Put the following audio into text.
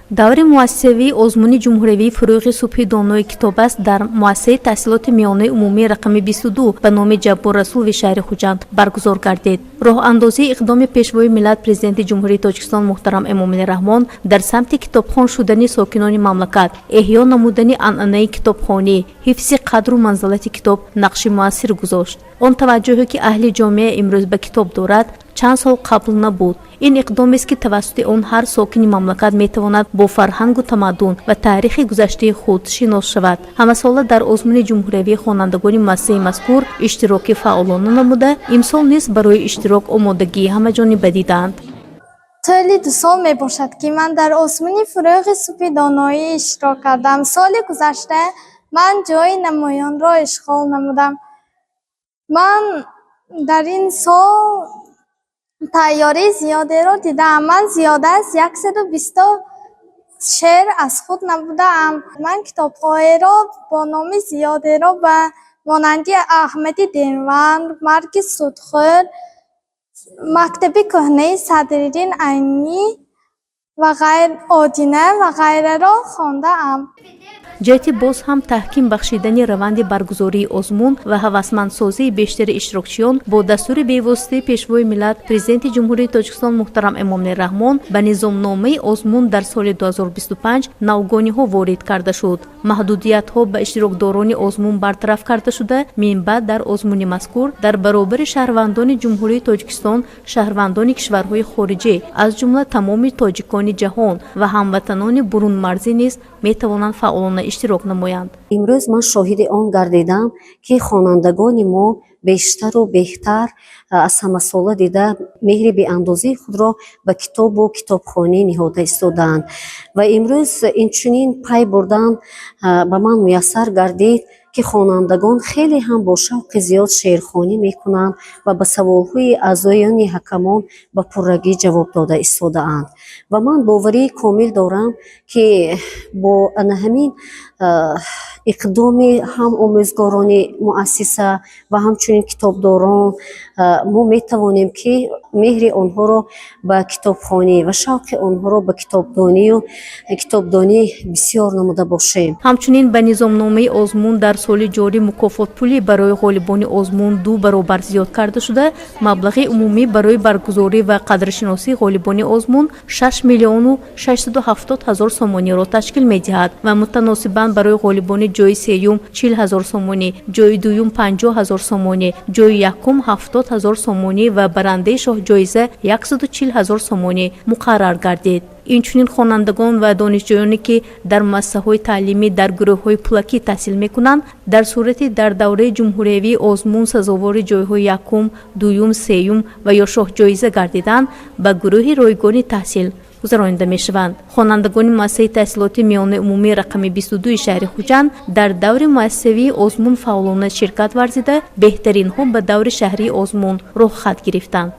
Даври муассисавии озмуни ҷумҳуриявии «Фурӯғи субҳи донои китоб аст» дар муассисаи таҳсилоти миёнаи умумии рақами 22 ба номи Ҷаббор Расулови шаҳри Хуҷанд баргузор гардид. Роҳандозии иқдоми Пешвои миллат, Президенти Ҷумҳурии Тоҷикистон муҳтарам Эмомалӣ Раҳмон дар самти китобхон шудани сокинони мамлакат, эҳё намудани анъанаи китобхонӣ, ҳифзи қадру манзалати китоб нақши муассир гузошт. Он таваҷҷӯҳе, ки аҳли ҷомеа имрӯз ба китоб дорад, чанд сол қабл набуд. Ин иқдомест, ки тавассути он ҳар сокини мамлакат метавонад бо фарҳангу тамаддун ва таърихи гузаштаи худ шинос шавад. Ҳамасола дар озмуни ҷумҳуриявӣ хонандагони муассисаи мазкур иштироки фаъолона намуда, имсол низ барои иштирок омодагии ҳамаҷониба диданд. Тӯли 2 сол мебошад, ки ман дар озмуни «Фурӯғи субҳи доноӣ» иштирок кардам. Соли гузашта ман ҷойи намоёнро ишғол намудам. Ман дар ин сол тайёрии зиёдеро дидаам. Ман зиёда аз 120 шеър аз худ намудаам. Ман китобҳоеро бо номи зиёдеро, ба монанди Аҳмади Денванд, Марги судхӯр, Мактаби кӯҳнаи Садриддин Айнӣ ва ғайр, Одина ва ғайраро хондаам. Ҷиҳати боз ҳам таҳким бахшидани раванди баргузории озмун ва ҳавасмандсозии бештари иштирокчиён, бо дастури бевоситаи Пешвои миллат, Президенти Ҷумҳурии Тоҷикистон муҳтарам Эмомалӣ Раҳмон, ба низомномаи озмун дар соли 2025 навгониҳо ворид карда шуд. Маҳдудиятҳо ба иштирокдорони озмун бартараф карда шуда, минбаъд дар озмуни мазкур дар баробари шаҳрвандони Ҷумҳурии Тоҷикистон шаҳрвандони кишварҳои хориҷӣ, аз ҷумла тамоми тоҷикони ҷаҳон ва ҳамватанони бурунмарзӣ низ метавонанд фаъолона иштирок намоянд. Имрӯз ман шоҳиди он гардидам, ки хонандагони мо бештару беҳтар аз ҳамасола дида меҳри беандозаи худро ба китобу китобхонӣ ниҳода истодаанд. Ва имрӯз инчунин пай бурдан ба ман муяссар гардид, ки хонандагон хеле ҳам бо шавқи зиёд шеърхонӣ мекунанд ва ба саволҳои аъзоёни ҳакамон ба пуррагӣ ҷавоб дода истодаанд. Ва ман боварии комил дорам, ки бо ана ҳамин иқдоми ҳам омӯзгорони муассиса ва ҳамчунин китобдорон мо метавонем, ки меҳри онҳоро ба китобхонӣ ва шавқи онҳоро ба китобдонию китобдонӣ бисёр намуда бошем. Ҳамчунин ба низомномаи озмун дар соли ҷорӣ мукофотпулӣ барои ғолибони озмун ду баробар зиёд карда шуда, маблағи умумӣ барои баргузорӣ ва қадршиносии ғолибони озмун 6 670 000 сомониро ташкил медиҳад ва мутаносибан барои ғолибони ҷои сеюм 40 000 сомонӣ, ҷои дуюм 50 000 сомонӣ, ҷои якум 70 000 сомонӣ ва барандаи шоҳҷоиза 140 000 сомонӣ муқаррар гардид. Инчунин хонандагон ва донишҷӯёне, ки дар муассисаҳои таълимӣ дар гурӯҳҳои пулакӣ таҳсил мекунанд, дар сурати дар давраи ҷумҳуриявии озмун сазовори ҷойҳои якум, дуюм, сеюм ва ё шоҳҷоиза гардидан, ба гурӯҳи ройгони таҳсил гузаронида мешаванд. Хонандагони муассисаи таҳсилоти миёнаи умумии рақами 22 шаҳри Хуҷанд дар даври муассисавии озмун фаъолона ширкат варзида, беҳтаринҳо ба даври шаҳрии озмун роҳхат гирифтанд.